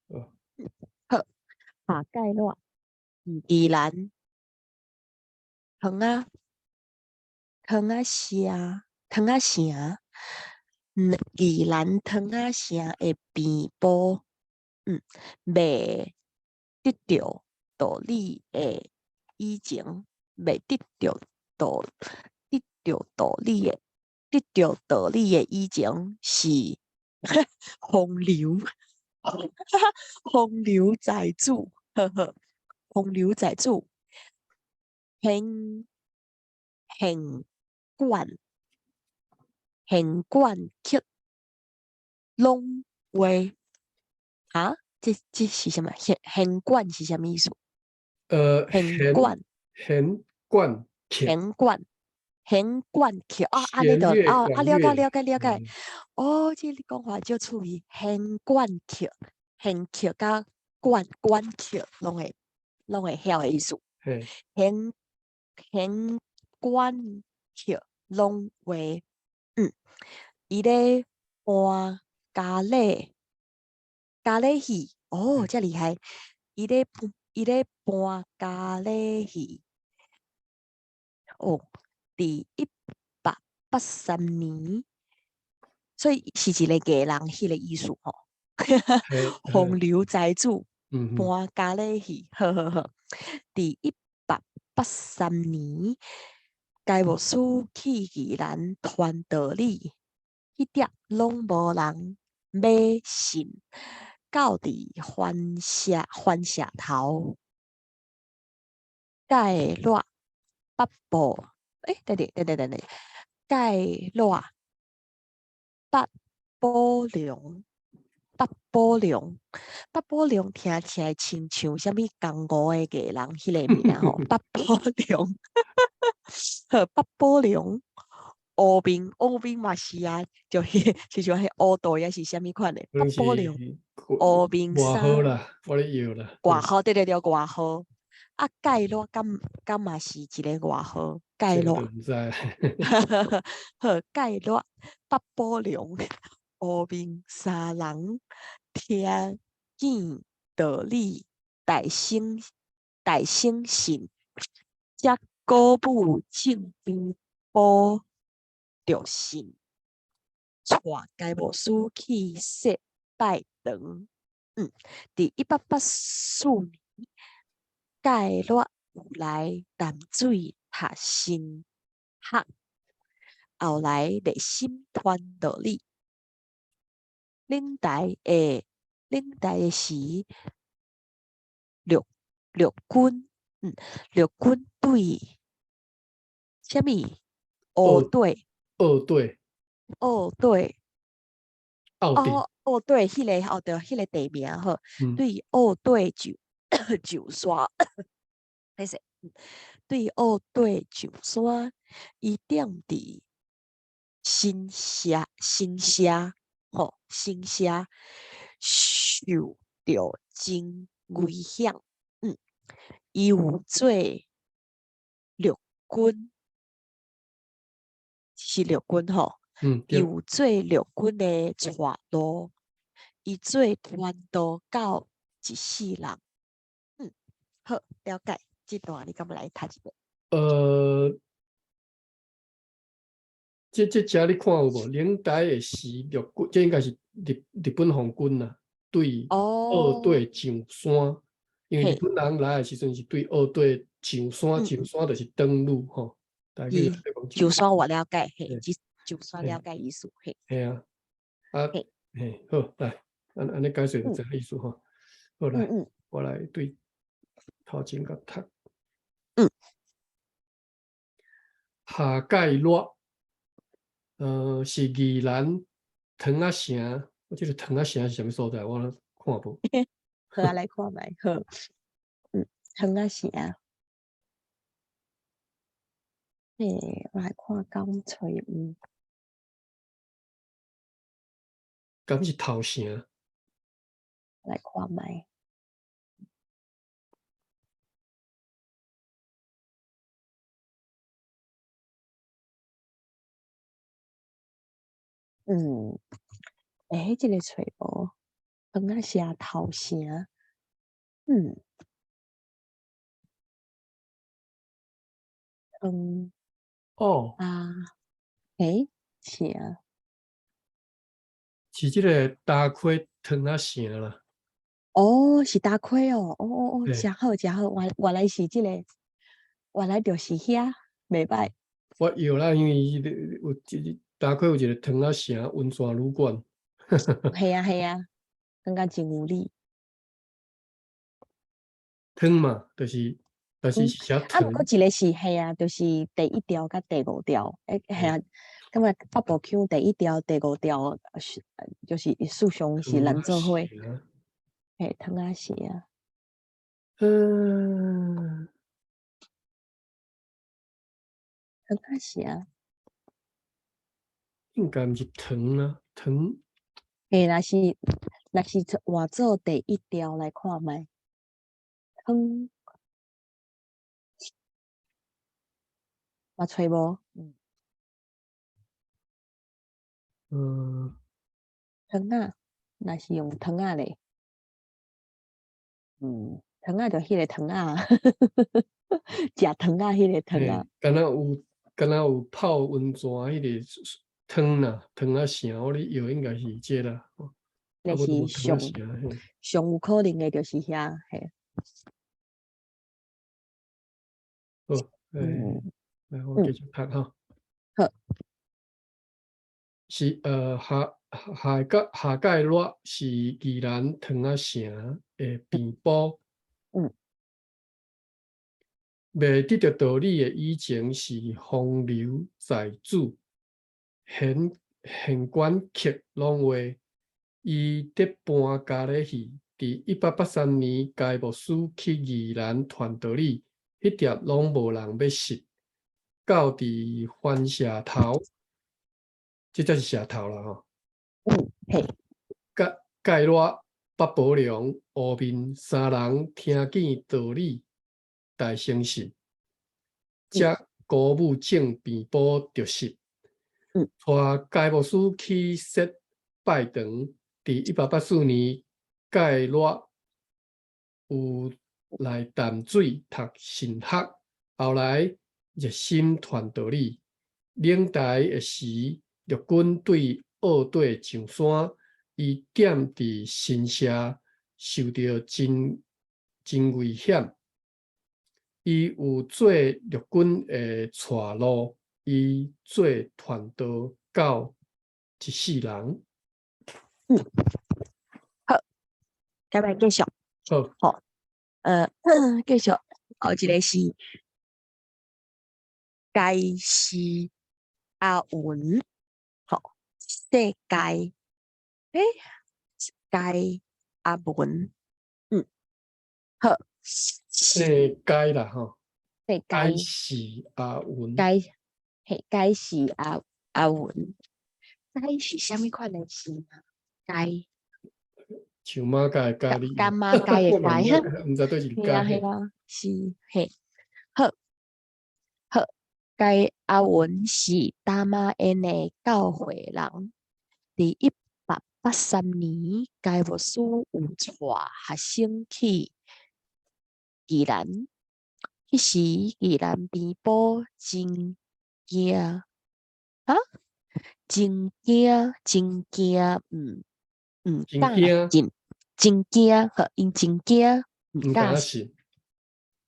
好，夏蓋熱宜蘭糖仔糖仔城糖仔城，宜蘭糖仔城的病埔，未得著道理的以前，未得著道理的以前是風流，風流才子，呵呵，風流才子，弦弦管弦管曲攏話，啊？這是啥物？弦弦管是啥物意思？弦管弦管曲，弦管弦管曲哦，按呢就哦，啊了解了解了解。哦，這你講話足趣味，弦管曲，弦曲佮管管曲攏會曉的意思。弦弦管曲攏話，伊咧搬咖喱咖喱戲，哦，遮厲害！伊咧搬咖喱戲，哦，佇1883年，所以是一個藝人彼個意思吼。風流才子搬咖喱戲，好好好。佇1883年，該牧師去宜蘭傳道理，彼點攏無人欲信，到佇番石頭，蓋熱北部，欸，等等等等等等，蓋熱北寶龍，北寶龍，北寶龍聽起來親像啥物江湖的藝人彼个名吼，北寶龍，好，北寶龍，烏面烏面嘛是啊，就彼就像彼烏道抑是啥物款的，北寶龍，烏面外號啦，我咧搖啦，外號對對對，外號。啊，蓋熱敢敢嘛是一个外號，蓋熱。毋知。好，蓋熱北寶龍烏面三人聽見道理，大省大省信，才鼓舞正邊埔著信，帶該牧師去設拜堂。佇1884年，蓋熱有來淡水讀神學，後來熱心傳道理。領台的是陸陸軍，陸軍對啥物？澳隊，澳隊，澳隊，澳哦，澳隊彼个哦對，彼个地名吼，對澳隊上上山，歹勢，對澳隊上山，伊踮佇新社新社吼，新社受著真危險，伊有做陸軍，是陸軍吼，伊有做陸軍的帶路，伊做傳道到一世人。好，了解。這段你敢欲來讀一遍？這遮你看有無？靈台的是陸軍，這應該是日本皇軍啦，對澳隊上山，因為日本人來的時陣是對澳隊上山，上山就是登陸吼。上山我了解，嘿，上山了解意思，嘿。嘿啊，啊，嘿，好，來，按按呢解說就知影意思吼。好來，我來對頭前共讀。夏蓋熱，是宜蘭糖仔城，我這个糖仔城是啥物所在？我看無。好啊，來看覓，好。糖仔城。嘿，我來看敢揣有。敢是頭城？來看覓。欸，這个揣無。糖仔社頭城，糖啊，城。是這个大溪糖仔城啦。哦，是大溪哦，哦哦哦，誠好誠好，原來是這个，原來就是遐，袂䆀。我有啦，因為彼个有這个大溪有一個糖仔城溫泉旅館。係啊係啊，感覺真有理。糖嘛，就是，但是是寫啊，毋糖。過一个是係啊，就是第一調佮第五調，係啊，感覺北部腔第一調、第五調是就是事實上是難做伙。嘿，糖仔城。糖仔城。應該毋是糖啊，糖。嘿，若是換做第一調來看覓，糖。嘛揣無。糖仔，若是用糖仔咧，糖仔就彼個糖仔，食糖仔彼個糖仔。敢若有泡溫泉彼個湯啦，糖仔城，我咧藥應該是這啦。那是上有可能的，就是遐嘿。好，來我繼續讀哈。好。是夏蓋熱是宜蘭糖仔城的病埔。袂得著道理的以前是風流才子，現管客攏話，伊佇搬家咧去，佇1883年，該牧師去宜蘭傳道理，彼碟攏無人欲信。到佇番社頭，這才是社頭啦吼。嘿。蓋熱、北寶龍、烏面三人聽見道理，大相信，才鼓舞種病埔著實。帶該牧師去設拜堂，佇1884年，蓋熱有來淡水讀神學，後來熱心傳道理。領台的時，陸軍對澳底上山，伊踮佇神社受著真危險。伊有做陸軍的帶路，伊做傳道到一世人。好，今日繼續。好。好，繼續。後一个是該是阿文，好，世界，該阿文，好。世界啦，吼。世界。該是阿文。該，嘿，該是阿文。該是啥物款的字啊？該。像馬該的該，柑仔該的該，毋知對是該。嘿啊嘿啊，是嘿。好，好，該阿文是大馬因的教會人。佇1883年，該牧師有帶學生去宜蘭。彼時宜蘭邊埔真驚，啊？真驚，真驚，毋敢信，真驚，好，𪜶真驚，毋敢信，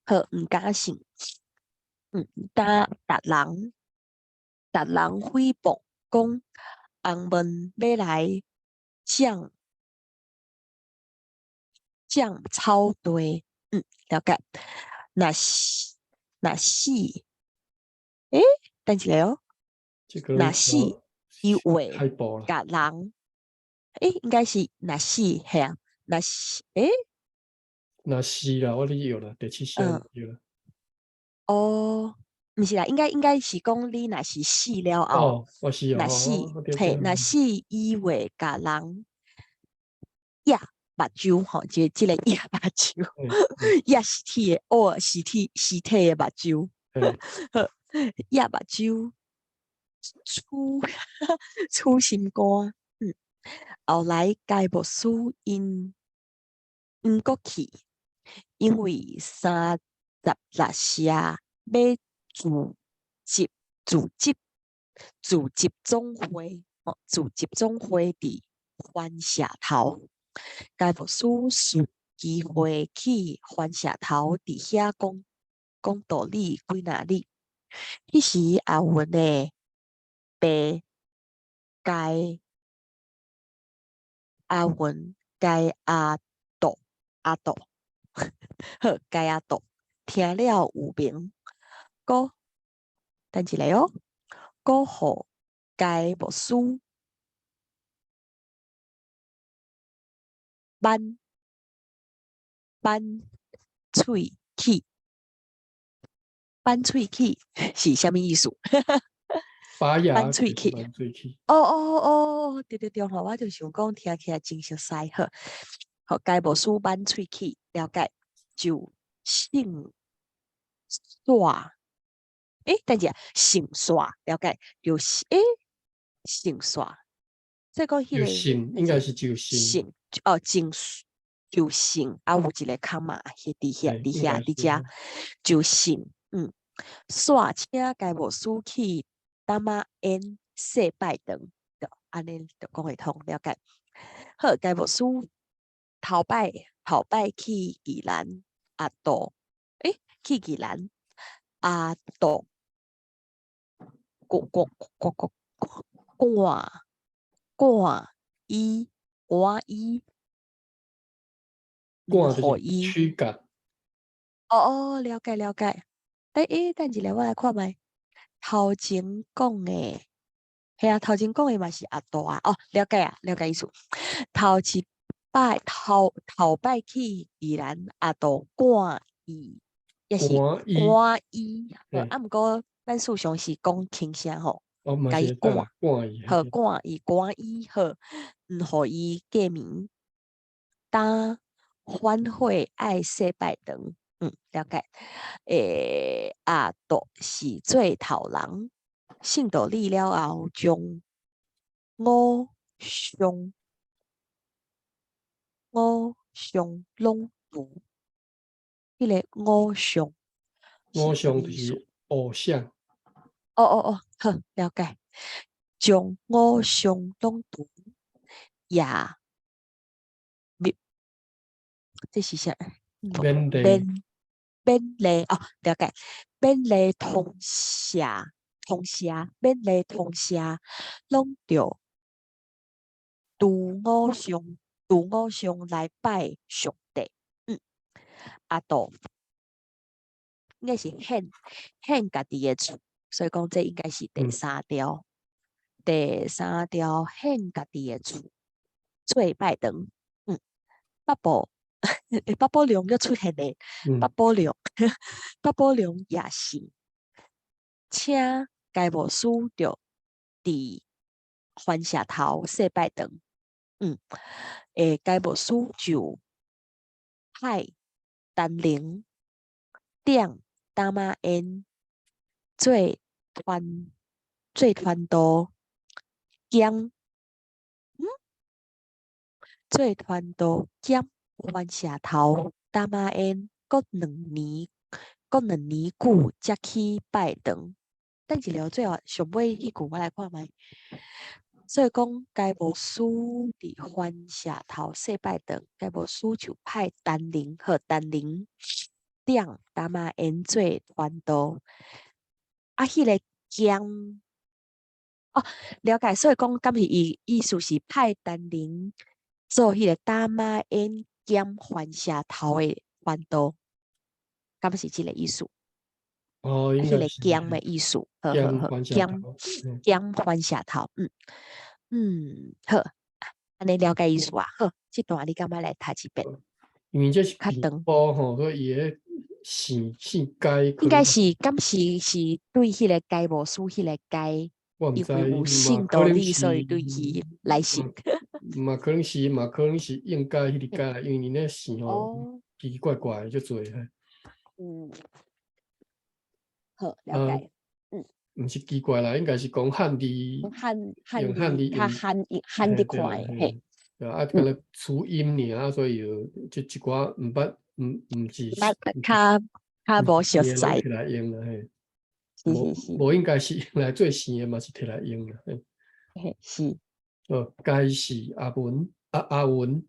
好，毋敢信。敢逐人誹謗講洪文欲來佔草地，了解。若是，等一下哦。若是伊話共人，應該是若是嘿啊，若是若是啦，我咧藥啦，第七聲藥啦。哦，毋是啦，應該是講你若是死了後，哦，我死若是嘿，若是伊話共人掖目睭吼，這個掖目睭，掖屍體的，哦，屍體的目睭，好，掖目睭，處心肝，後來該牧師𪜶毋閣去，因為36社欲自集自集自集總會，哦，自集總會佇番石頭，該牧師趁機會去番石頭佇遐講講道理幾若日。彼時阿文的爸該阿文該阿杜阿杜，好，該阿杜聽了有明，閣等一下哦，閣予該牧師挽挽喙齒，挽喙齒是啥物意思？拔牙，挽喙齒。挽喙齒。哦哦哦，對對對吼，我就想講聽起來真熟似，好，好，該牧師挽喙齒，了解，就姓煞，欸，等下，姓煞，了解，就是，欸，姓煞，這個彼個姓應該是就姓，姓，哦，就就姓，啊，有一個空碼，佇遐，佇遐，佇遮，就姓，煞請該牧師去擔仔煙禮拜堂，就按呢就講會通了解。好，該牧師頭擺頭擺去宜蘭阿杜，欸，去宜蘭阿杜，趕趕趕趕趕趕伊趕伊，趕就是驅趕。哦哦，了解了解。欸欸，等一下我來看覓。頭前講的，嘿啊，頭前講的嘛是阿杜啊，哦，了解啊，了解意思。頭一擺頭頭擺去宜蘭阿杜趕伊，抑是趕伊，啊，毋過咱事實上是講輕聲吼，共伊趕，好趕伊趕伊好，毋予伊過暝，當反悔愛禮拜堂。了解。欸，阿杜是做頭人，信道理了後，將五常五常攏除，彼个五常，五常就是偶像。哦哦哦，好，了解。將五常攏除，也，這是啥？勉勵。勉勵哦，了解。勉勵同社，同社，勉勵同社，攏著除偶像，除偶像來拜上帝。阿杜應該是獻獻家己的厝，所以講這應該是第三條。第三條獻家己的厝做拜堂。北部。北部龍閣出現咧，北部龍，北部龍也是，請該牧師著佇番石頭禮拜堂。欸，該牧師就派陳靈點擔仔煙做傳做傳道兼，做傳道兼番石頭擔仔煙，閣兩年，閣兩年久才去拜堂。等一下，最後上尾彼句我來看覓。所以講，該牧師佇番石頭禮拜堂，該牧師就派陳靈和陳靈點擔仔煙做傳道。啊，彼个兼，哦，了解。所以講，敢是伊意思是派陳靈做彼個擔仔煙兼番石頭的傳道，敢是這个意思？哦，彼个兼的意思，好好好，兼兼番石頭，嗯，好，按呢了解意思啊，好，這段你敢欲來讀一遍？因為這是較長吼，所以伊个姓姓該，應該是敢是是對彼个該牧師彼個該，因為有信道理，所以對伊來信。嘛可能是，嘛可能是應該彼个該，因為𪜶个姓吼奇奇怪怪的足濟。好，了解。毋是奇怪啦，應該是講漢字，漢用漢字字較罕罕得看的，嘿。對啊，敢若取音爾，所以就這一寡毋捌，毋是捌較較無熟似。摕來用啦，嘿。是是是。無應該是用來做生的嘛，是摕來用啦，嘿。嘿，是。哦，該是阿文阿文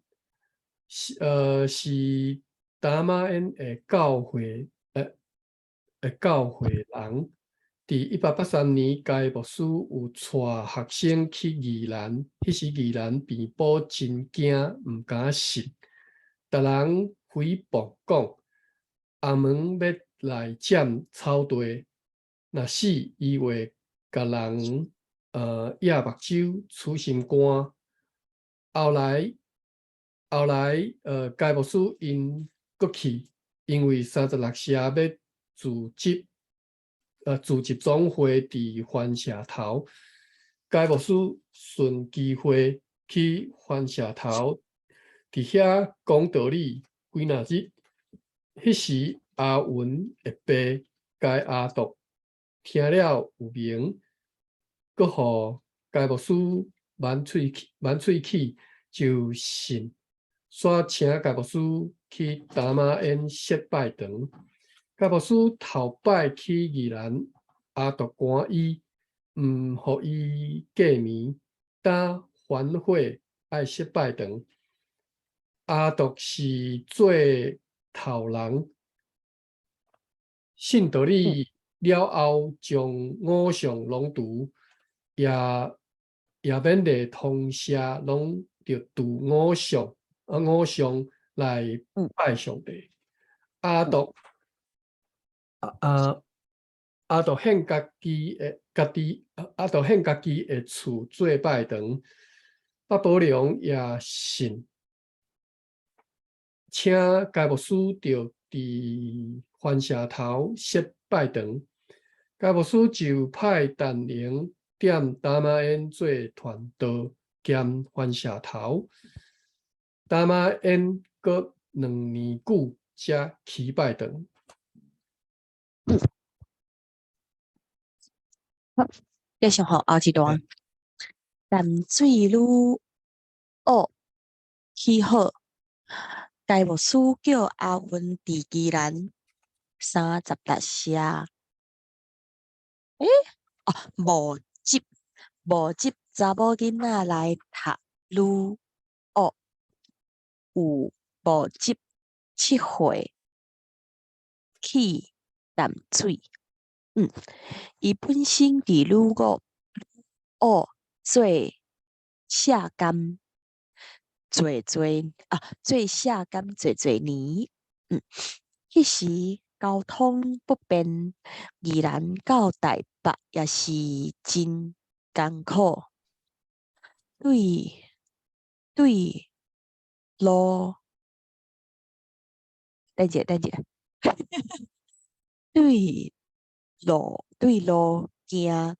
是達馬恩的教會人。佇183年，該牧師有帶學生去宜蘭，彼時宜蘭病婆真驚，毋敢信，逐人誹謗講阿門欲來佔草地，若死伊會共人掖目睭、取心肝。後來，該牧師𪜶閣去，因為36社欲組織總會佇番石頭，該牧師順機會去番石頭，佇遐講道理幾若日。彼時阿文的爸該阿獨聽了有明，閣予該牧師瞞喙齒就信，煞請該牧師去達馬恩設拜堂。該牧師頭擺去宜蘭，阿獨趕伊，毋予伊過暝，擔反悔愛設拜堂。阿獨是做頭人，信道理了後，將偶像攏除，也勉勵同社攏著除偶像來拜上帝。阿獨獻家己的厝做拜堂。北寶龍也信，請該牧師著佇番石頭設拜堂。該牧師就派陳榮踮達馬恩做傳道兼番石頭。達馬恩閣2年久才起拜堂。好，繼續吼，後一段。淡水女學起好，該牧師叫阿文佇宜蘭36社，哦，募集查某囡仔來讀女學，有募集7歲去淡水。伊本身佇女學做社監，做社監濟濟年。彼時交通不便，宜蘭到台北也是真艱苦。對路，等者等者，對路行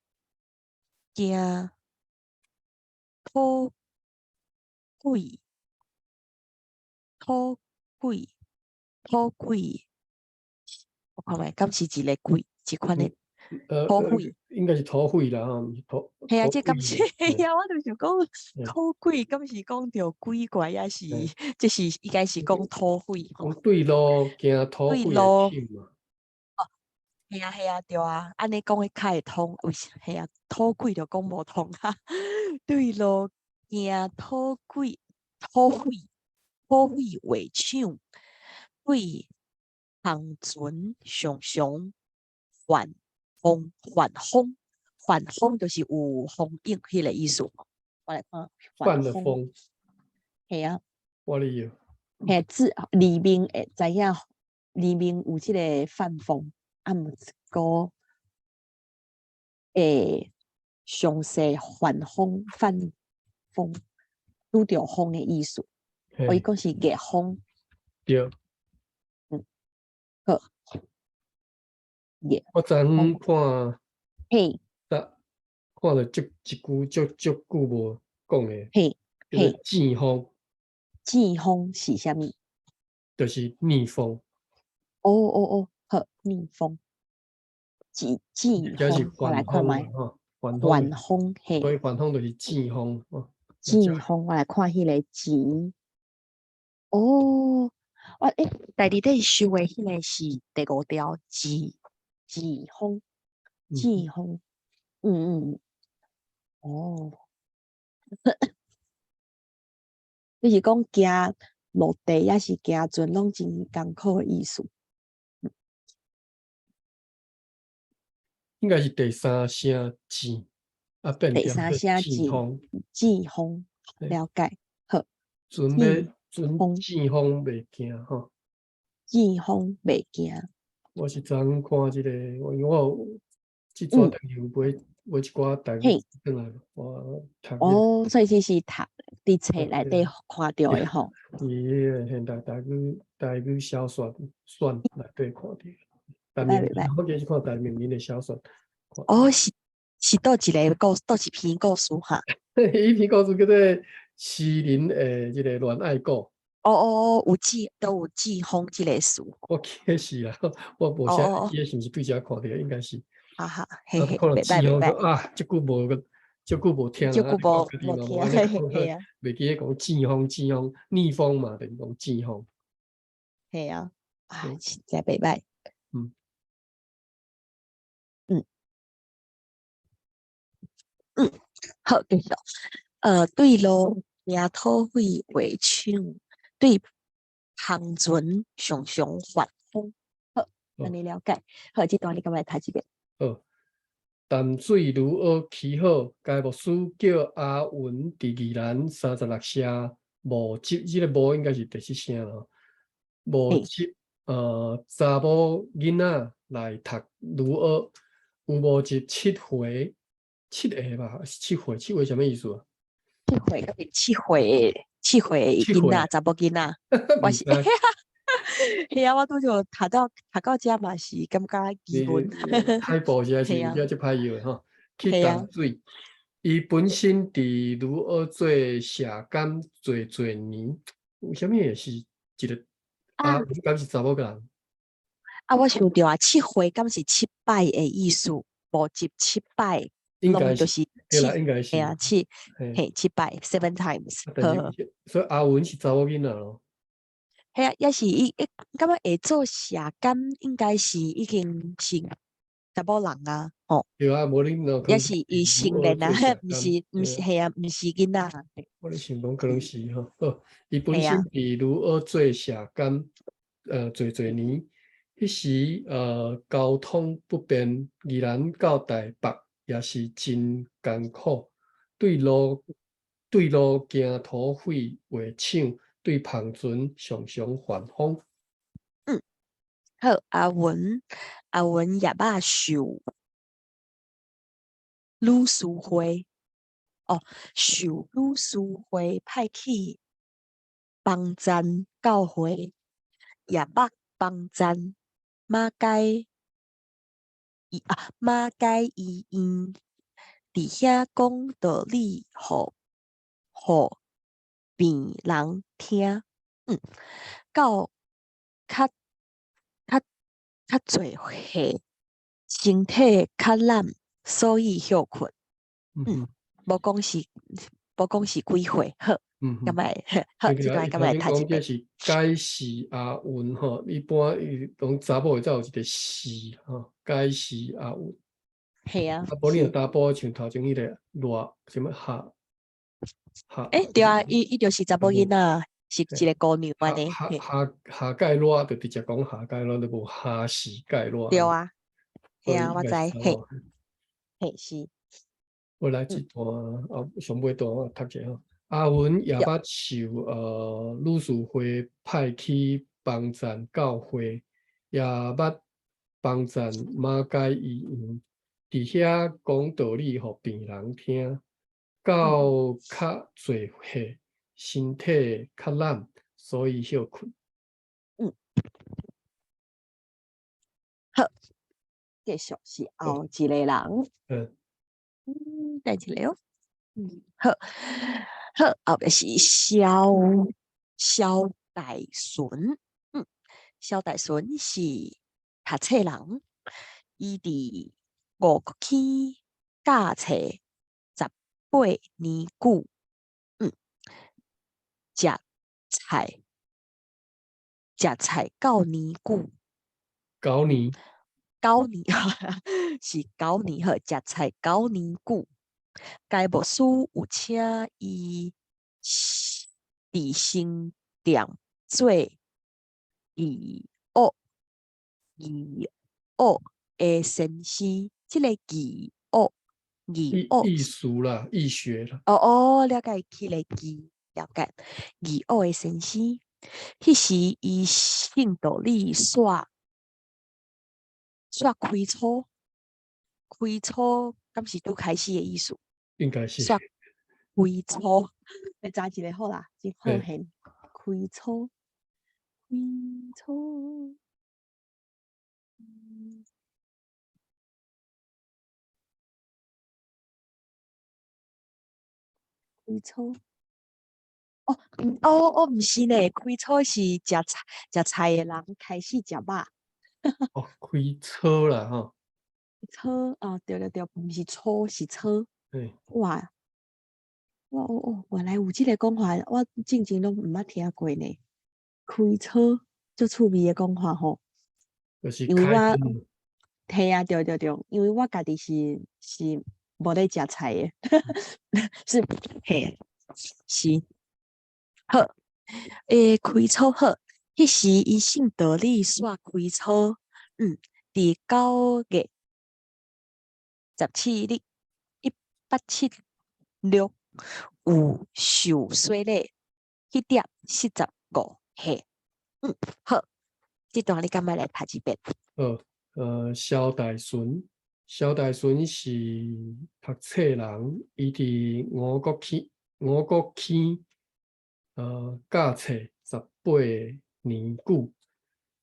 土鬼土鬼土鬼，我看覓，敢是一个鬼，這款的土匪？應該是土匪啦，吼，毋是土。嘿啊，這敢是？嘿啊，我就想講土鬼，敢是講著鬼怪，抑是這是應該是講土匪吼？對路行土匪的險嘛。哦，嘿啊嘿啊，對啊，按呢講會較會通，為嘿啊，土鬼就講無通哈。對路行土鬼、土匪話搶，對航船常常犯風犯風犯風，就是有風湧彼个意思。我來看犯了風。嘿啊。我理解。嘿，字裡面會知影，裡面有這个犯風，啊，毋過會詳細犯風犯風，拄著風的意思。哦，伊講是逆風。對。好。逆。我昨昏看，看著足一句足足久無講的，叫做糋風。糋風是啥物？就是逆風。哦哦哦，好，逆風。舌舌這是風，我來反風看覓。吼，反反風，風嘿，所以反風就是舌風吼。舌風，我來看彼个舌。哦，我欸，第二底收的彼个是第五條，舌舌風，舌風，嗯嗯，哦，就是講行陸地抑是行船，攏真艱苦的意思。應該是第三聲舌，啊變第三聲舌風，舌風，了解，好。船欲船舌風袂驚吼，舌風袂驚。我是昨昏看這個，因為我有這紙頂有買買一寡台語轉來，我讀。哦，所以這是讀佇冊內底看著的吼。佇彼个現代台語小說選內底看著。大明，我記得是看大明人的小說。哦，是佗一个故，佗一篇故事哈？彼篇故事叫做《詩人的這个戀愛故》。哦哦哦，有舌都有舌風這个詞。我記得是啦，我無啥記得是毋是對遮看著，應該是。哈哈，嘿嘿，可能袂歹袂歹。啊，這久無個，這久無聽，這久無聽，嘿嘿啊。袂記得講舌風舌風逆風嘛，就是講舌風。嘿啊，啊，實在袂歹。嗯。嗯。嗯，好，繼續。對路驚土匪畫廠，對帆船常常翻風。好，按呢了解。好，這段你敢欲來讀一遍？好，淡水鷺澳起好，該牧師叫阿文佇宜蘭36社募集，這个募應該是第七聲咯。募集查某囡仔來讀鷺澳，有募集七回，七个吧？是七歲？七歲啥物意思啊？七歲，七歲，七歲囡仔，查某囡仔。我是，嘿啊！我拄著讀到遮嘛是感覺疑問。太步實在是有遮足歹藥吼。去淡水，伊本身佇鷺澳做社監做濟年，為啥物會是一个啊？敢是查某人？啊，我想著啊，七回敢是七擺的意思？募集七擺，應該就是對啦，應該是。嘿啊，七嘿七擺，seven times。所以阿文是查某囡仔咯。嘿啊，抑是伊伊感覺會做社監，應該是已經是查某人啊，吼。對啊，無恁抑是伊成年啊，毋是嘿啊，毋是囡仔。我咧想講可能是吼，好，伊本身佇鷺澳做社監，濟濟年，彼時交通不便，宜蘭到台北也是真艱苦，對路驚土匪畫廠，對帆船常常翻風。嗯，好，阿文，阿文也捌受女師會，哦，受女師會派去幫贊教會，也捌幫贊馬偕醫啊馬偕醫院，佇遐講道理，予病人聽，到較濟歲，身體較懶，所以歇睏。嗯，無講是幾歲，好，敢會好，這段敢會讀一遍。這是解釋阿文吼，一般伊講查某會才有一個是吼，解釋阿文。嘿啊。啊，無你若查埔像頭前彼个賴啥物夏。欸，對啊，伊就是查某囡仔，是一個姑娘按呢。夏夏蓋賴就直接講夏蓋賴，就無夏氏蓋賴。對啊，嘿啊，我知，嘿，嘿是。我來這段啊，上尾段我讀者吼。阿文也捌受女事會派去幫贊教會，也捌幫贊馬偕醫院，佇遐講道理予病人聽。到較濟歲，身體較懶，所以歇睏。嗯，好，繼續是後一個人。嗯。嗯，等一下哦。嗯，好，好，後壁是蕭大順。蕭大順是讀冊人，伊佇五穀坑教冊18年久，食菜，食菜9年久。九年。九年，是九年好，食菜九年久。該牧師有請伊佇新店做義學的先生，這个義學義學義塾啦，義學啦。哦哦，了解，起個義，了解。義學的先生，彼時伊姓道理煞煞開粗，開粗，敢是拄開始的意思？應該是。煞開粗，來查一下好啦，真好現。開粗，開粗。開粗。哦，哦哦，毋是呢，開粗是食菜食菜的人開始食肉。哦，開粗啦吼。粗哦，對對對，毋是粗，是粗。哇！哇哦哦，原來有這个講法，我進前攏毋捌聽過呢。開粗，足趣味的講法吼。就是因為我，嘿啊，對對對，因為我家己是無咧食菜的，是嘿，是。好，開粗好，彼時伊姓道理煞開粗，佇9月17日1876有受洗禮，彼點45歲。好，這段你敢欲來讀一遍？好，蕭大順，蕭大順是讀冊人，伊佇五穀坑，教冊18年久，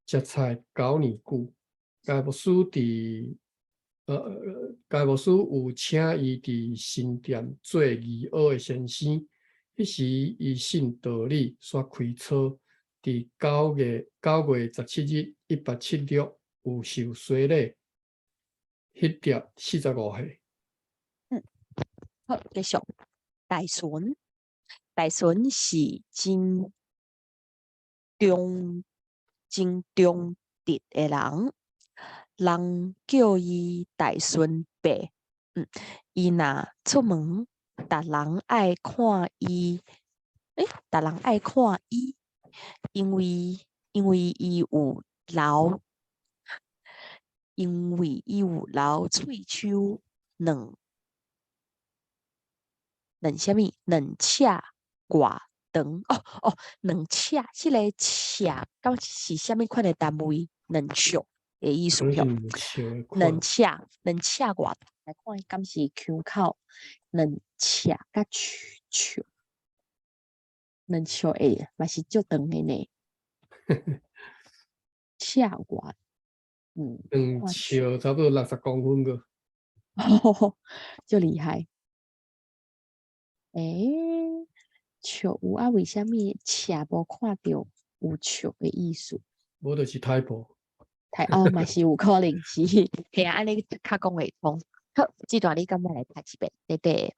食菜9年久。該牧師有請伊佇新店做義學的先生。彼時伊信道理，煞開粗。佇9月17日1876有受洗禮，彼年45歲。好，繼續。大順，大順是真忠直的人，人叫伊大順伯。伊若出門，逐人愛看伊，逐人愛看伊，因為伊有留喙鬚兩啥物？2尺外長。哦哦，2尺，這个尺敢是啥物款的單位？2尺的意思吼。兩尺，兩尺外長，來看敢是腔口2尺佮尺，2尺會嘛是足長的呢。尺外，2尺差不多60公分個。足厲害。尺有啊？為啥物尺無看著有尺的意思？無就是 typo。哦，嘛是有可能是，嘿啊，按呢較講會通。好，這段你敢欲來讀一遍？對對。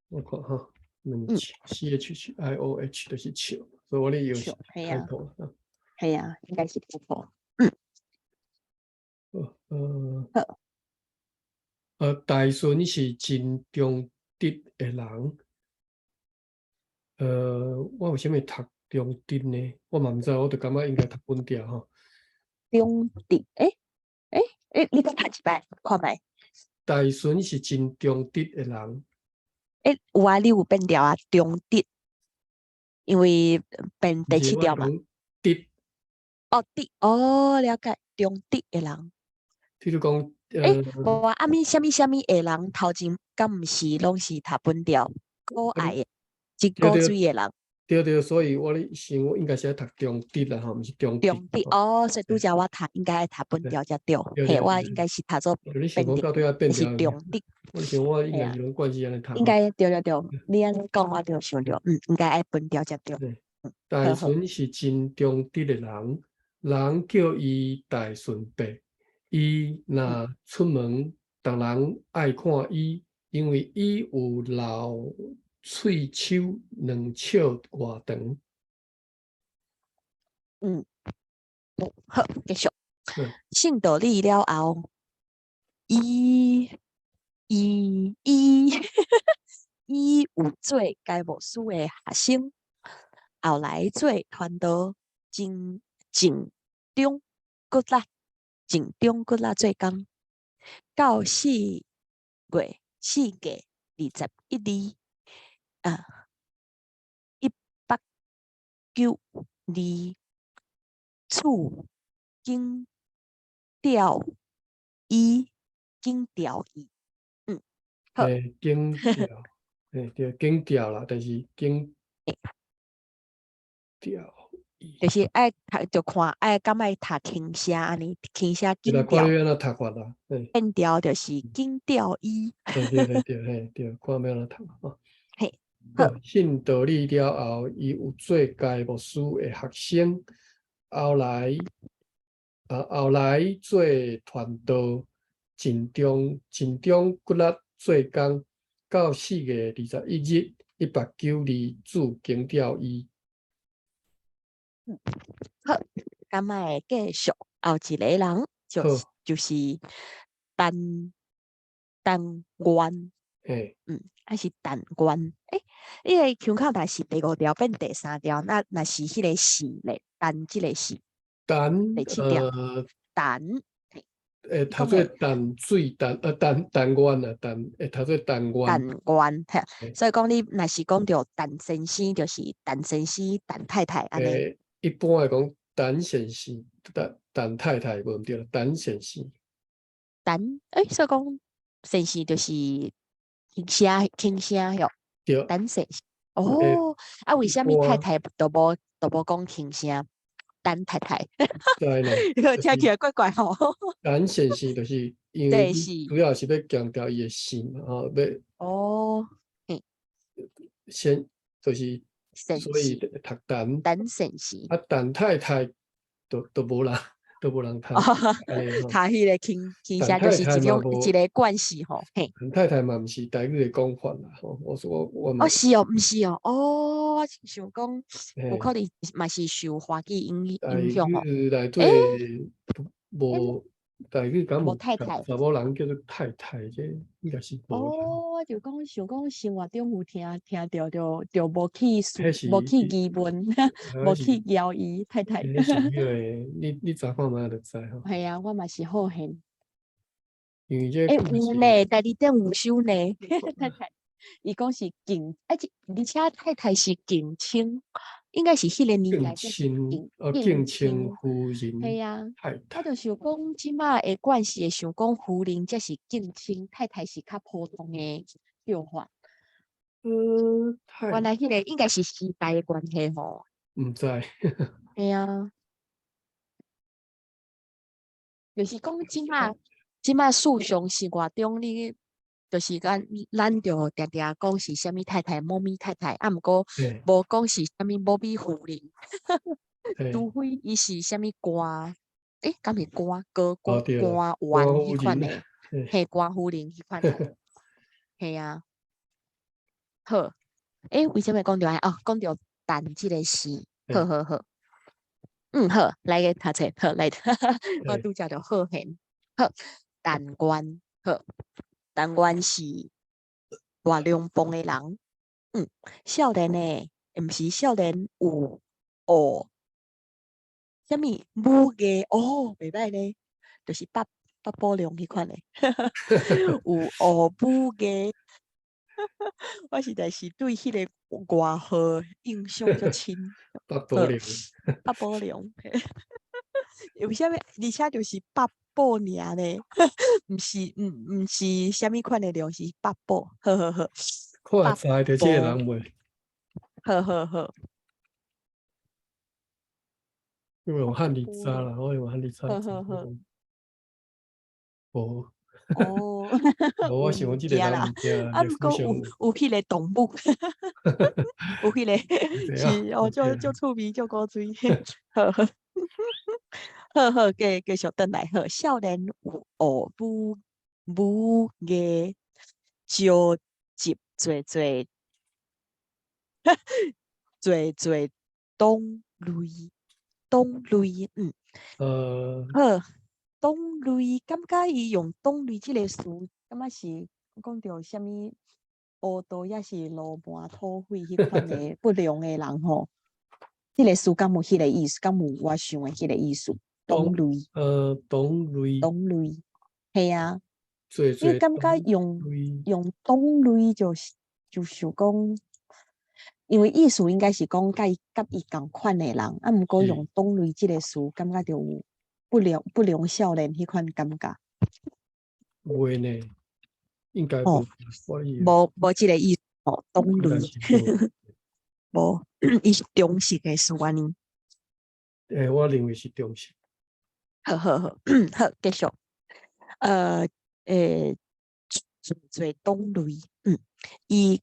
我看哈，2尺 C H H I O H 就是尺，所以我咧用 typo 啊。係啊，應該是 typo。好。大順是真忠直的人。我為啥物讀忠直呢？我嘛毋知，我就感覺應該讀本調吼。忠直，你閣讀一擺，看覓。大順是真忠直的人。有啊，你有變調啊，忠直，因為變第七調嘛。直。哦，直，哦，了解，忠直的人。譬如講，無啊，啊物啥物啥物的人，頭前敢毋是攏是讀本調，可愛的，真古錐的人。對對，所以我咧想，我應該是愛讀忠直啦吼，毋是忠直。忠直哦，所以拄才我讀應該愛讀本調才對，嘿，我應該是讀做你想講到底愛變是忠直。我想我應該是攏慣勢按呢讀。應該對對對，你按呢講我就想著，應該愛本調才對。大順是真忠直的人，人叫伊大順伯，伊若出門，逐人愛看伊，因為伊有留喙鬚2尺外長。嗯，好，繼續。信道理了後，伊伊伊伊有做該牧師的學生，後來做傳道，真盡忠骨力，盡忠骨力做工，到4月4月21日，啊，1892，賜檢調伊，檢調伊，嗯，好。欸，檢調，欸，對，檢調啦，但是檢調伊，就是愛讀，就看愛敢愛讀輕聲按呢，輕聲檢調。看你按怎讀法啦，變調就是檢調伊。對對對對，嘿，對，看欲按怎讀吼。嘿，好。信道理了後，伊有做該牧師的學生，後來，啊，後來做傳道，盡忠盡忠骨力做工，到4月21日，1892，賜檢調伊。嗯，好，咁仔繼續後一個人就是就是陳陳元，嗯，還是陳元，欸，伊个腔口若是第五調變第三調，那若是彼個姓咧，陳這個姓，陳，第七調，陳，會讀做陳水陳，陳陳元啊，陳會讀做陳元。陳元，嘿，所以講你若是講著陳先生，就是陳先生、陳太太按呢。一般來講，陳先生、陳陳太太無毋對，陳先生。陳，欸，所以講先生就是輕聲輕聲喲。對。陳先生，哦，啊，為啥物太太都無都無講輕聲？陳太太，對呢，聽起來怪怪吼。陳先生就是因為主要是欲強調伊的姓嘛，吼，欲哦，先就是所以讀陳陳先生，啊，陳太太都都無人都無人讀，讀彼個輕輕聲就是一種一個慣勢吼，嘿。陳太太嘛毋是台語的講法啦，吼，我說我哦是哦，毋是哦，哦，我想講有可能嘛是受華語影影響吼。台語內底無台語敢無太太，查某人叫做太太，這應該是無。哦，我就講想講生活中有聽聽著就就無去無去疑問，無去懷疑太太。彼是彼個，你你查看覓就知吼。係啊，我嘛是好現。因為這欸，有呢，台字典有收呢，太太，伊講是敬，而且而且太太是敬稱，應該是彼個年代敬稱，哦，敬稱夫人。係啊，太太。我就想講，這馬的慣勢會想講夫人才是敬稱，太太是較普通的叫法。原來彼個應該是時代的關係吼。毋知。係啊。就是講這馬，這馬世上生活中，你就是講咱就定定講是啥物太太、某咪太太，啊，毋過無講是啥物某咪夫人，除非伊是啥物官，欸，敢是官高官官員彼款的，嘿，官夫人彼款的，嘿啊。好，欸，為啥物講著按呢？哦，講著陳這個姓，好好好。嗯，好，來個讀冊，好來，我拄則著好現，好，陳元，好，陳元是大龍鳳的人，嗯，少年的，毋是少年有學啥物武藝哦，袂䆀呢，就是北北寶龍彼款的，有學武藝，我實在是對彼個外號印象足深。北寶龍，北寶龍，為啥物？而且就是北寶爾呢？毋是，毋毋是啥物款的龍，是北寶。好好好，看知著這個人袂？好好好。因為用漢字查啦，我用漢字查。好好好。無。哦，無，我想講這個人物件，啊，毋過有有彼個動物，有彼個是哦，足足趣味，足古錐。好，好好，繼續轉來好。少年有學武武藝，召集濟濟濟濟黨類黨類，好，黨類，感覺伊用黨類這個詞，感覺是講著啥物黑道抑是流氓土匪彼款的不良的人吼。這個詞敢有彼個意思？敢有我想的彼個意思？黨類，黨類，黨類，係啊，因為感覺用黨類就是就想講，因為意思應該是講佮伊仝款的人，啊，毋過用黨類這個詞，感覺就有不良少年彼款感覺。袂呢，應該無，無這個意思哦，黨類，無，伊是中性的詞按呢。欸，我認為是中性。好好好，好，繼續。欸，濟濟黨類，伊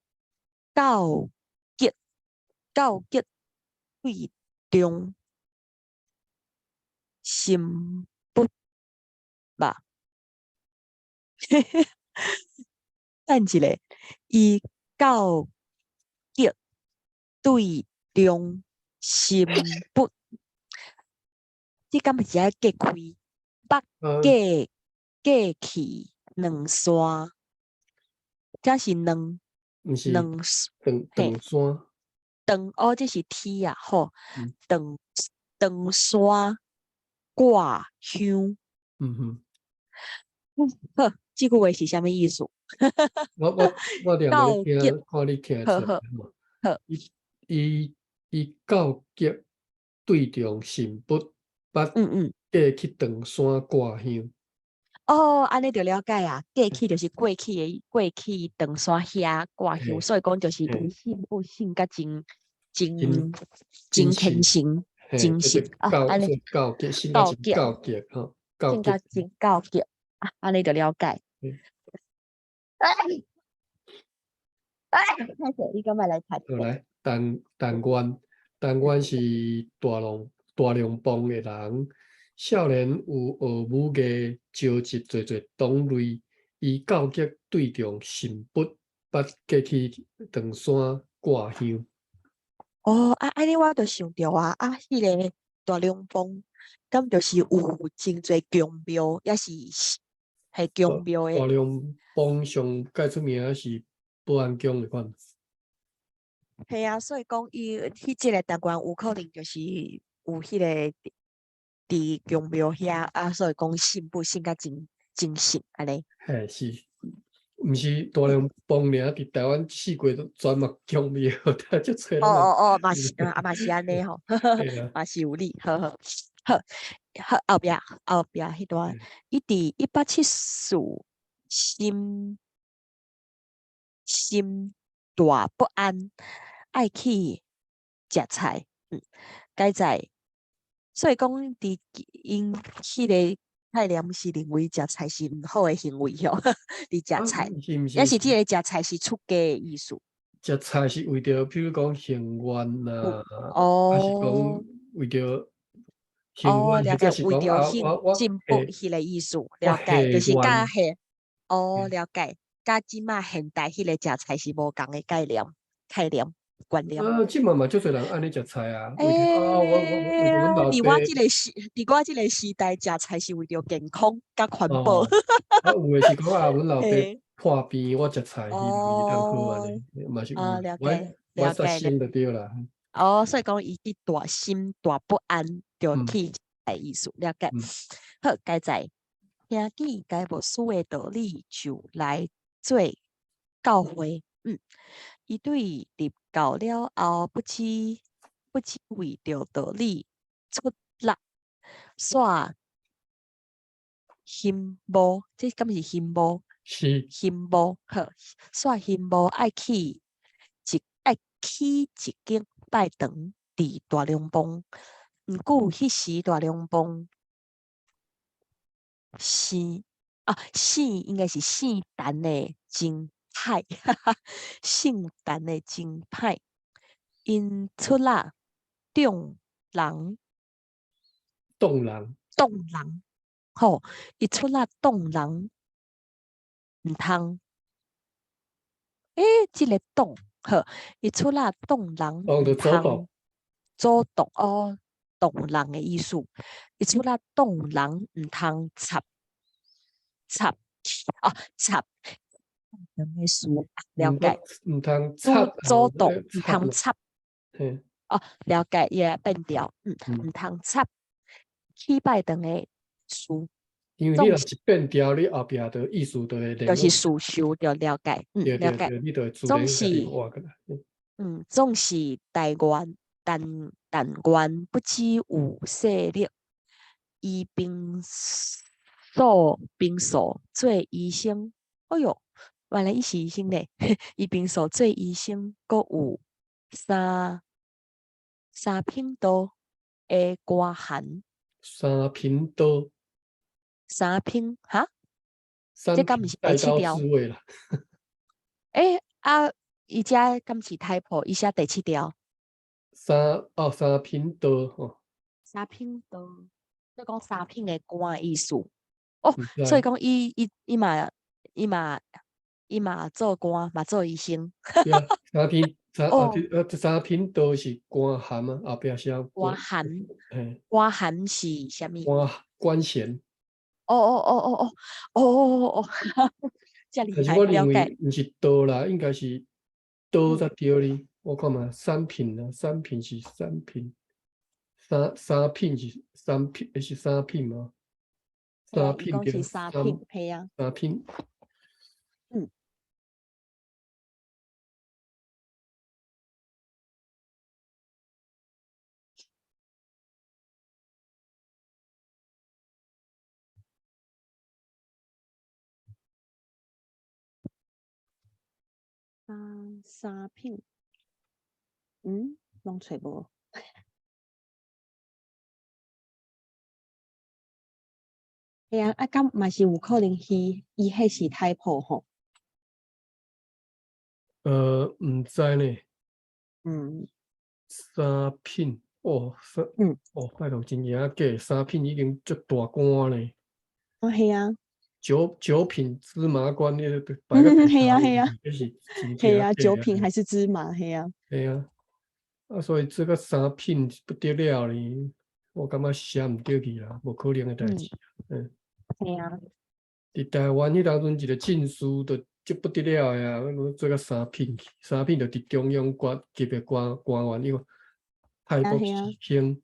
告急對中心不吧？等一下，伊告急對中心不，這敢是愛隔開？捌過去兩山，這是兩兩長山。長哦，這是天啊，吼，長長山掛香。好，這句話是啥物意思？我念予你聽，看你聽出來無？好。伊告急對中神不捌過去長山掛香。哦，按呢就了解啊。過去就是過去的過去長山遐掛香，所以講就是伊信不信甲真真真虔誠，真實啊。按呢告急，信甲真告急吼，信甲真告急啊，按呢就了解。哎哎，歹勢，你敢欲來讀？好來，陳陳願，陳願是大龍鳳的人，少年有學武藝，召集濟濟黨類，伊告急對中神不捌過去長山掛香。哦，啊，按呢我就想著啊，啊，彼個大龍鳳，敢就是有真濟宮廟，抑是係宮廟的。大龍鳳上蓋出名是保安宮的款。係啊，所以講伊彼這個陳願有可能就是有彼個佇宮廟遐啊，所以講信不信甲真真實按呢。嘿，是，毋是大龍鳳爾，佇台灣四界都全嘛宮廟，足濟。哦哦哦，嘛是啊，嘛是按呢吼，嘛是有理，好好好，好後壁彼段，伊佇1874心大不安，愛去食菜，該在，所以講佇𪜶彼個概念是認為食菜是毋好的行為吼，佇食菜，抑是這個食菜是出家的意思。食菜是為著，比如講行願啊，還是講為著哦，了解，為著進步彼個意思，了解，就是佮現，哦，了解，佮這馬現代彼個食菜是無仝的概念觀念。啊，這馬嘛足濟人按呢食菜啊。欸，佇我這個時代食菜是為著健康佮環保。啊，有的是講啊，阮老爸破病，我食菜希望伊當好按呢，嘛是有。了解，我實心就對啦。哦，所以講伊去大心大不安，就去的意思，了解。好，該在聽見該牧師的道理，就來做教會。伊對入教了後，不止為著道理出力，煞羨慕，這敢是羨慕？是。羨慕，好，煞羨慕愛起一間拜堂佇大龍鳳。毋過彼時大龍鳳生啊姓應該是姓陳的真歹，姓陳的真歹。𪜶出力眾人，眾人，擋人，吼，伊出力擋人，毋通。欸，這个擋，好，伊出力擋人，擋就毋阻擋通阻擋哦，擋人的意思。伊出力擋人，毋通插插哦，插兩个事，了解。毋通阻插阻擋，毋通插。嘿。哦，了解，伊會變調，毋通插去拜堂的事。因為你若一變調，你後壁就意思就會就是事實就了解，了解。你就會自總是，總是台灣，但願不只有勢力，伊平素做醫生，哎喲，原來伊是醫生咧，伊平素做醫生，閣有三品道的官銜。三品道。三品哈？這敢毋是第七條？欸啊！伊遮敢是太婆？伊寫第七條。三品道吼。三品道，你講三品的官意思。哦，所以講伊嘛做官，嘛做醫生。對啊，三品三啊，這三品道是官銜啊，後壁寫官銜。官銜是啥物？官銜。哦哦哦哦哦哦哦哦，遮厲害，但是我認為毋是道啦，應該是道才對哩。我看嘛，三品啊，三品是三品，三品是三品，是三品嗎？三品對，三品，係啊，三品。三品，攏揣無。嘿啊，啊，敢嘛是有可能伊彼是太婆吼？毋知呢。三品，哦，哦，拜託，真正假，三品已經足大官呢。哦，係啊。九品芝麻官，那個擺個係啊係啊，係啊，九品還是芝麻，係啊。係啊，啊，所以這個三品不得了哩，我感覺寫毋對去啦，無可能的代誌。係啊。佇台灣彼當陣一個進士就足不得了的啊，做個三品，三品就佇中央官級的官員，伊個太卜視卿，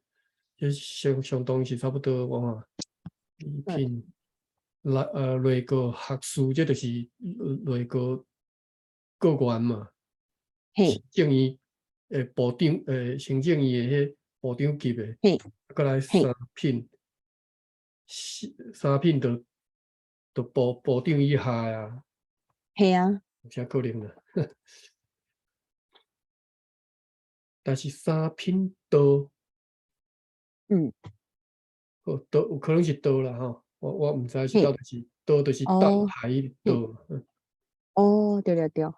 這相當是差不多我看二品。來內閣學士，這就是內閣閣員嘛。行政院的部長，行政院的彼部長級的。閣來三品，三品就部長以下啊。係啊。有啥可能啊？但是三品道，哦，道有可能是道啦吼。我毋知是到底是道，就是道海道。哦，對對對，好，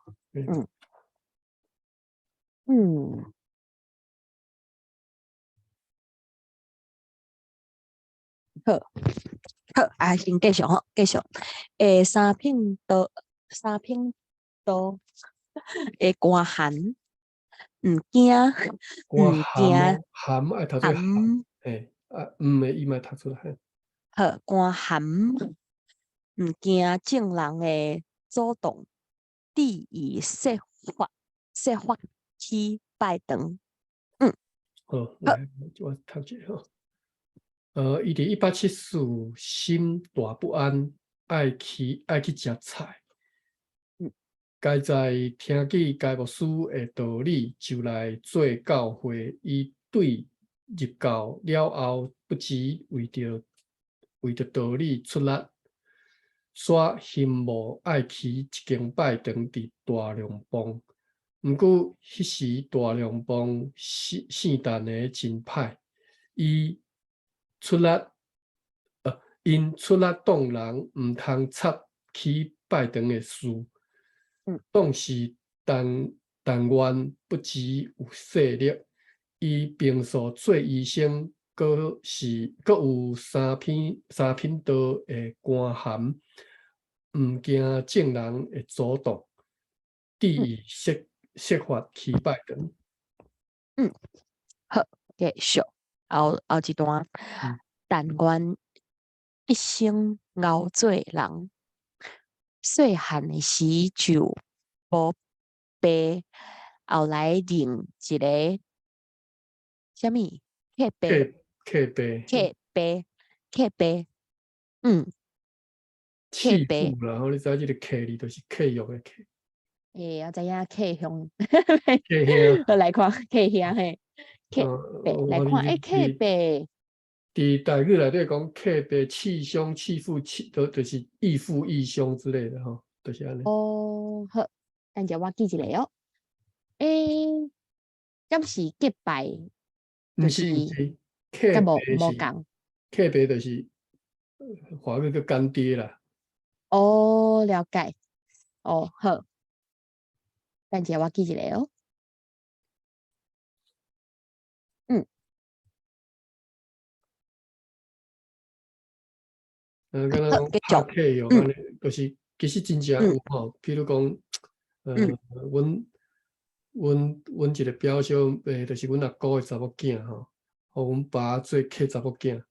好，啊，先繼續吼，繼續。三品道，三品道的官銜，毋驚，毋驚，銜愛讀做銜，嘿，啊，毋的伊嘛讀出來。好，官銜，毋驚眾人的阻擋，致伊設法去拜堂。好，來，我讀一下吼。伊佇1874心大不安，愛去食菜。該在聽見該牧師的道理，就來做教會。伊對入教了後，不只為著道理出力，煞羨慕愛起一間拜堂佇大龍峒。毋過彼時大龍峒聖誕的真歹，伊出力，𪜶出力擋人毋通插起拜堂的事。當時但願不只有勢力，伊平素做醫生，閣是閣有三篇三品道的官銜，毋驚眾人的阻擋，致意設設法去拜堂。嗯，好，繼續後後一段。但願一生𠢕做人，細漢的時就無爸，後來認一个啥物契爸，契爸，契爸，契爸，嗯，契父啦，吼，你知這个契字就是契約的契。欸，我知影契兄，契兄，好來看契兄嘿，契爸來看，欸，契爸。佇台語內底講契爸、契兄、契父、契都就是異父異兄之類的吼，就是按呢。哦，好，等下我記一下哦。欸，敢是結拜？毋是毋是，契爸是無仝。契爸就是華語叫乾爹啦。哦，了解。哦，好。等下我記一下哦。嗯。嗯，敢若講拍契約按呢，就是其實真正有吼，比如講，阮阮阮一个表小，就是阮阿姑的查某囝吼，予阮爸做契查某囝，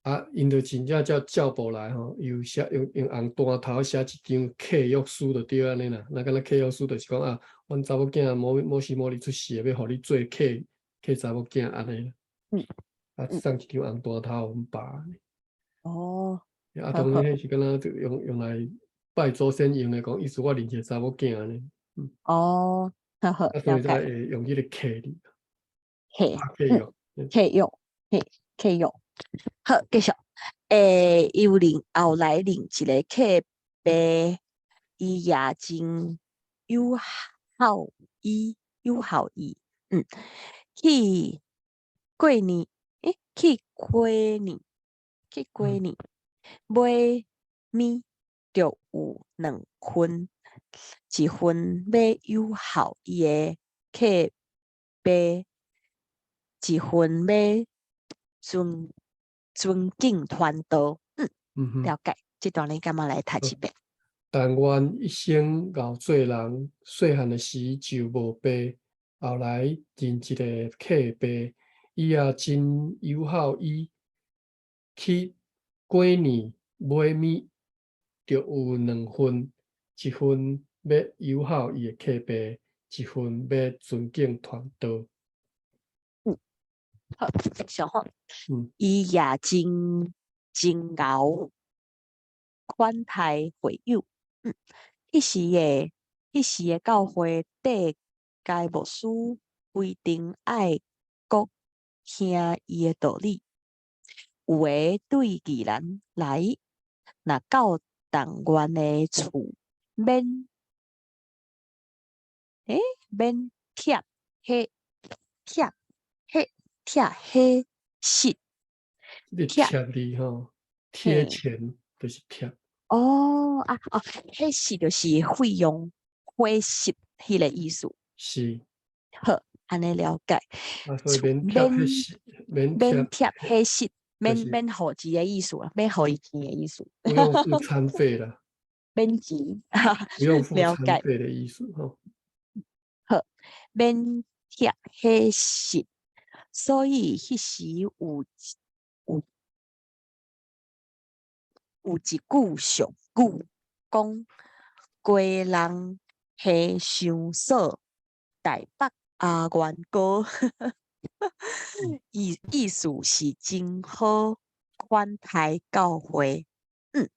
啊，𪜶就真正照照簿來吼，又寫用用紅單頭寫一張契約書就對按呢啦。若敢若契約書就是講啊，阮查某囝某某時某日出世的，欲予你做契契查某囝按呢。啊，送一張紅單頭予阮爸。哦。啊，當然彼是敢若用用來拜祖先用的，講意思我認一个查某囝按呢。嗯。哦，好好，啊，所以才會用彼个契字。契，契約，契約，嘿，契約。好，繼續。欸，伊有認後來認一个契爸，伊也真友好伊，友好伊。嗯，去過年，欸，去過年，去過年，買物就有兩份，一份欲友好伊的契爸，一份欲尊尊敬傳道。嗯，了解。這段你敢欲來讀一遍？但願一生𠢕做人，細漢的時就無爸，後來認一个契爸，伊也真友好伊。去過年買物，就有兩份，一份欲友好伊的契爸，一份欲尊敬傳道。嗯，好，上好。伊也真真𠢕款待會友。嗯，彼時的彼時的教會底該牧師規定愛閣聽伊的道理。有的對宜蘭來，若到動員的厝免，欸，免貼彼貼彼貼彼實。這個貼字吼，貼錢就是貼。哦啊哦，彼實就是費用伙食彼个意思。是。好，按呢了解。啊，所以免貼彼實，免免貼彼實。免免予錢的意思啊，免予伊錢的意思。不用付餐費啦。免錢，不用付餐費的意思吼。好，免貼彼實，所以彼時有有有一句俗語講：雞籠下傷鎖，台北阿元哥。意意思是真好款待教會。嗯，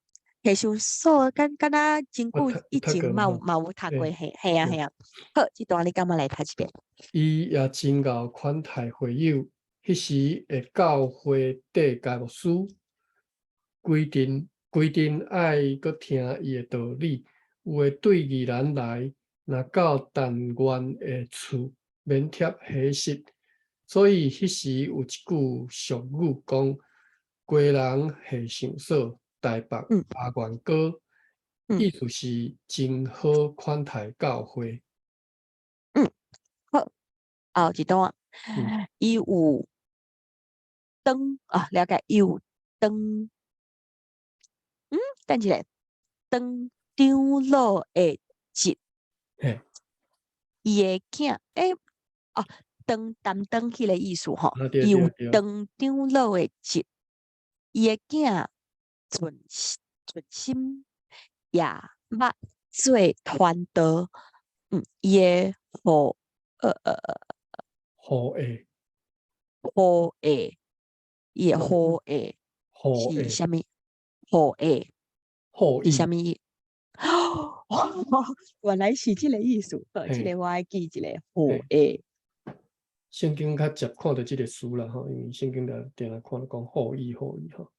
下傷鎖，敢敢若真久以前嘛有嘛有讀過，嘿，嘿啊嘿啊。好，這段你敢欲來讀一遍？伊也真𠢕款待會友，彼時的教會底該牧師規定規定愛閣聽伊的道理，有的對宜蘭來，若到陳元的厝免貼伙食。所以彼時有一句俗語講：雞籠下傷鎖，台北阿元哥，意思是真好款待教會。嗯，好，後一段，伊有當啊，了解，伊有當，等一下，當長老的職，伊的囝，哦，當擔當彼个意思吼，伊有當長老的職，伊的囝盡盡心也捌做傳道，伊的後後裔，後裔，伊的後裔是啥物？後裔，後是啥物？原來是這个意思，好，這个我愛記一下，後裔。聖經較捷看著這个詞啦吼，因為聖經內定定看著講後裔後裔吼。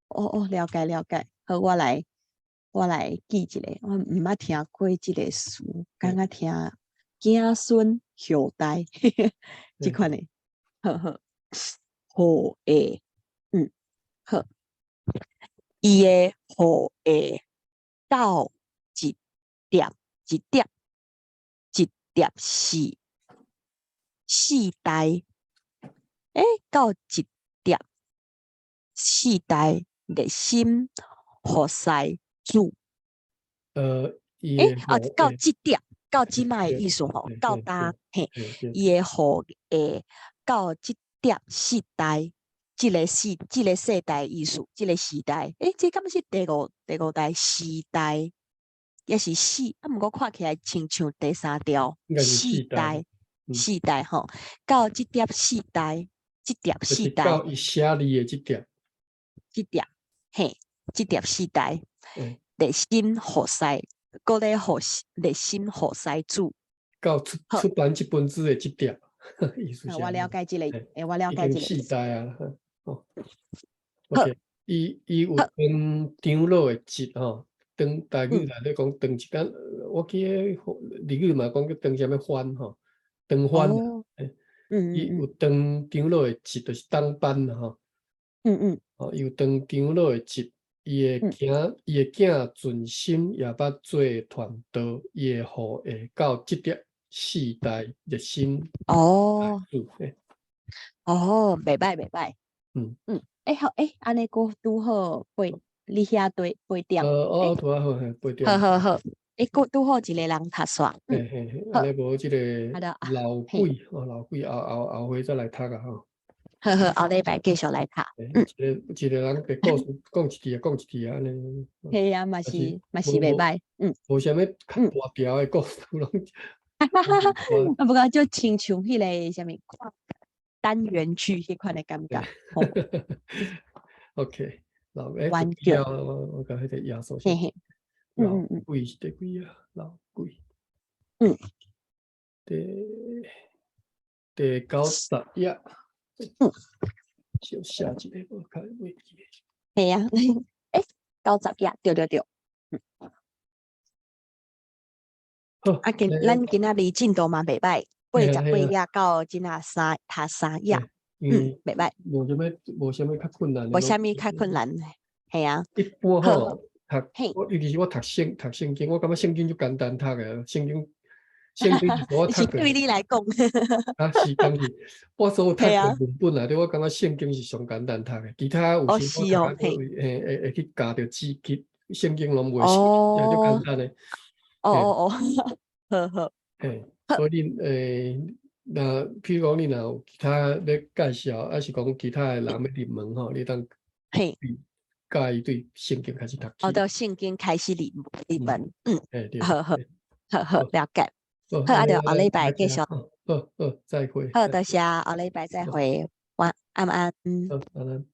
哦哦，了解了解，好，我來記一下，我毋捌聽過這个詞，感覺聽子孫後代這款的，好好，後裔，好，伊的後裔到一疊一疊一疊是四代，到一疊四代熱心服侍主。哦，到這疊，到這擺的意思吼，到今嘿，伊的後裔到這疊四代，這个世代意思，這个時代，這敢是第五代四代，抑是四？啊，毋過看起來親像第三條四代，四代吼，到這疊四代，這疊四代，到伊寫字的這疊，這疊，嘿，這疊四代，熱心服侍，閣咧服熱心服侍主，到出版這本書的這疊，意思是。我了解這个，我了解這個。四代啊，哦，OK，伊有當長老的職吼，當台語內底講當一工，我記得日語嘛講叫當啥物番吼，當番，伊有當長老的職，就是當班吼。哦，伊有當長老的職，伊的囝盡心也捌做傳道，伊的後裔到這疊四代熱心。哦，袂䆀袂䆀。好，按呢閣拄好八，你遐對八點。哦，拄好，嘿，八點。好好好，閣拄好一个人讀煞。嘿嘿嘿，按呢無這个老鬼，哦，老鬼後後回再來讀啊吼。好好，後禮拜繼續來讀。一個人的故事講一次啊，講一次啊，按呢。嘿啊，嘛是袂䆀，無啥物較大條的故事攏。啊，不過就親像彼个啥物單元劇彼款的感覺。 OK，老我共彼個耶穌。嘿嘿。老鬼是第幾啊？老鬼。第90頁。小寫一个，無較袂記。嘿啊，90頁，對對對。好，啊，咱今仔日進度嘛袂䆀，88頁到這若三讀三頁，袂䆀。無啥物較困難。無啥物較困難，嘿啊。一般吼，讀，我尤其是我讀聖經，我感覺聖經足簡單讀的，聖經是我讀是對你來講。啊，是當是，我所有讀的文本內底，我感覺聖經是上簡單讀的，其他有時我讀會去共著字，去聖經攏袂熟，也足簡單的。哦哦哦，好好。嘿，所以若譬如講你若有其他欲介紹，抑是講其他的人欲入門吼，你當佮伊對聖經開始讀起。哦，對聖經開始入門，對，好好，好好了解。好，啊，就後禮拜繼續。好好，再會。好，多謝，後禮拜再會，晚安安。好，晚安。